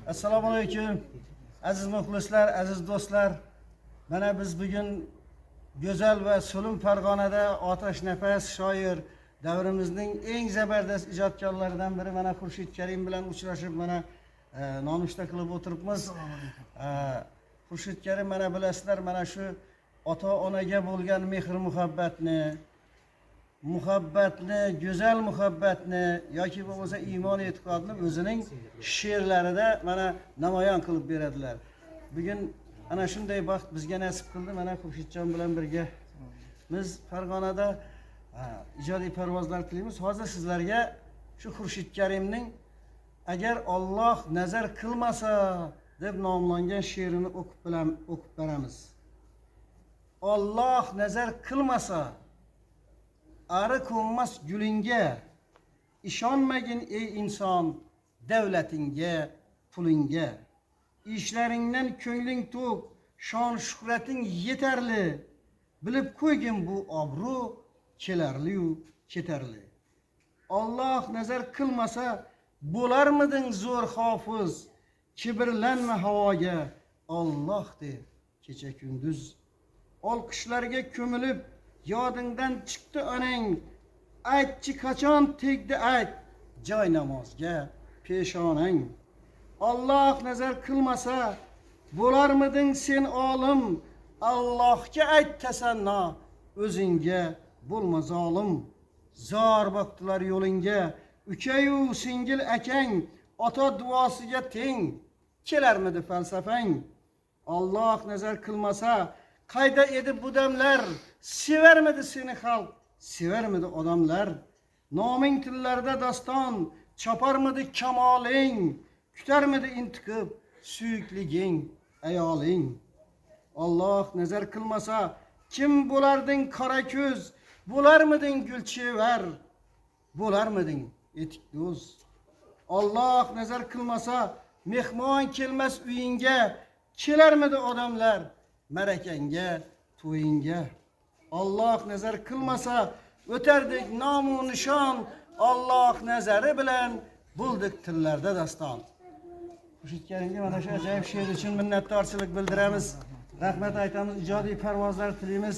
Assalomu alaykum, aziz muxlislar, aziz do'stlar. Mana biz bugun go'zal va so'lim Farg'onada otash nafas shoir, davrimizning eng zabardast ijodkorlaridan biri, mana Xurshid Karim bilan uchrashib, mana nonushta qilib o'tiribmiz. Xurshid Karim, mana bilasizlar, mana shu ota onaga bo'lgan mehr muhabbatni, go'zal muhabbatni yoki bo'lmasa iymon e'tiqodni o'zining she'rlarida mana namoyon qilib beradilar. Bugun ana shunday baxt bizga nasib qildi. Mana Xurshidjon bilan birga biz Farg'onada ijodiy parvozlar tilaymiz. Hozir sizlarga shu Xurshid Karimning "Agar Olloh nazar qilmasa" deb nomlangan she'rini o'qib beramiz. Olloh nazar qilmasa, ari qo'nmas gulingga, ishonmagin, ey inson, davlatingga, pulingga. Ishlaringdan ko'ngling to'q, shon shuhrating yetarli, bilib qo'ygin, bu obro' kelarliyu ketarli. Olloh nazar qilmasa, bo'larmiding zo'r hofiz? Kibrlanma havoga, Olloh de kecha kunduz. Olqishlarga ko'milib, yodingdan chiqdi onang, aytchi, qachon tegdi, ayt, joy namozga peshonang? Olloh nazar qilmasa, bo'larmiding sen olim? Allohga ayt tasanno, o'zingga bo'lma zolim. Zor boqdilar yo'lingga ukayu singil, akang, ota duosiga teng kelarmidi falsafang? Olloh nazar qilmasa, qayda edi bu damlar? Sevarmidi seni xalq, sevarmidi odamlar? Noming tillarda doston, choparmidi kamoling, kutarmidi intiqib suyukliging ayoling? Olloh nazar qilmasa, kim bo'larding qora ko'z? Bo'larmiding gulchevar, bo'larmiding etikdo'z? Olloh nazar qilmasa, mehmon kelmas uyingga, kelarmidi odamlar ma'rakangga, to'yingga? Olloh nazar qilmasa, o'tardik nomu nishon, Olloh nazari bilan bo'ldik tillarda doston. Xurshid Karimga mana shu ajoyib she'r uchun minnatdorchilik bildiramiz, rahmat aytamiz, ijodiy parvozlar tilaymiz.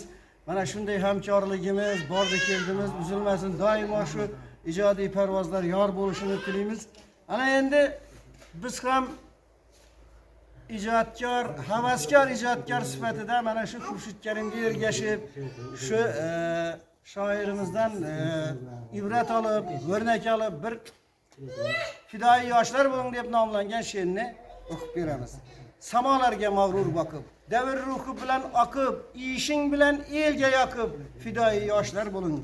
Mana shunday hamkorligimiz, bordi keldimiz uzilmasin, doimo shu ijodiy parvozlar yor bo'lishini tilaymiz. Ana endi biz ham ijodkor, havaskor ijodkor sifatida mana shu Xurshid Karimga ergashib, shu shoirimizdan ibrat olib, o'rnak olib, bir "Fidoyi yoshlar bo'ling" deb nomlangan she'rni o'qib beramiz. Samolarga mag'rur boqib, davr ruhi bilan oqib, ishing bilan elga yoqib, fidoyi yoshlar bo'ling.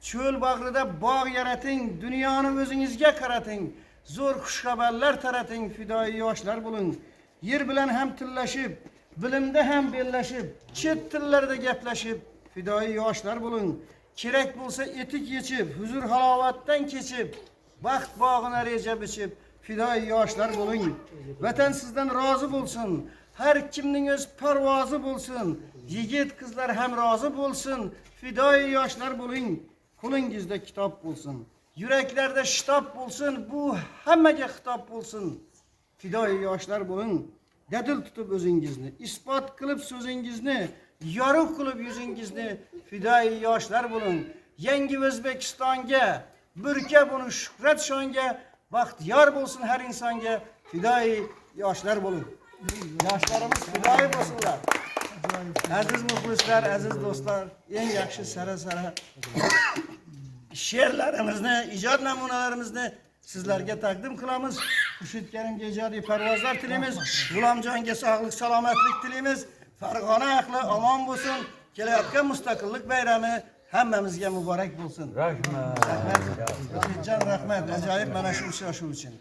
Cho'l bag'rida bog' yarating, dunyoni o'zingizga qarating, zo'r xushxabarlar tarating, fidoyi yoshlar bo'ling. Yer bilan ham tillashib, bilimda ham bellashib, chet tillarda gaplashib, fidoyi yoshlar bo'ling. Kerak bo'lsa etik yechib, huzur halovatdan kechib, baxt bog'ini reja bichib, fidoyi yoshlar bo'ling. Vatan sizdan rozi bo'lsin, har kimning o'z parvozi bo'lsin, yigit qizlar ham rozi bo'lsin, fidoyi yoshlar bo'ling. Qo'lingizda kitob bo'lsin, yuraklarda shitob bo'lsin, bu hammaga xitob bo'lsin, fidoyi yoshlar bo'ling. Dadil tutib o'zingizni, isbot qilib so'zingizni, yorug' qilib yuzingizni, fidoyi yoshlar bo'ling. Yangi O'zbekistonga burkab uni shuhrat shonga, baxtiyor bo'lsin har insonga, fidoyi yoshlar bo'ling. Yoshlarimiz fidoyi bo'lsinlar. Aziz muxlislar, aziz do'stlar, eng yaxshi sara sara she'rlarimizni, ijod namunalarimizni sizlarga taqdim qilamiz. Xurshid Karimga ijodiy parvozlar tilaymiz, G'ulomjonga sog'lik salomatlik tilaymiz. Farg'ona ahli omon bo'lsin. Kelayotgan mustaqillik bayrami hammamizga muborak bo'lsin. Rahmat. Rahmat, Xurshidjon, rahmat ajoyib mana shu uchrashuv uchun.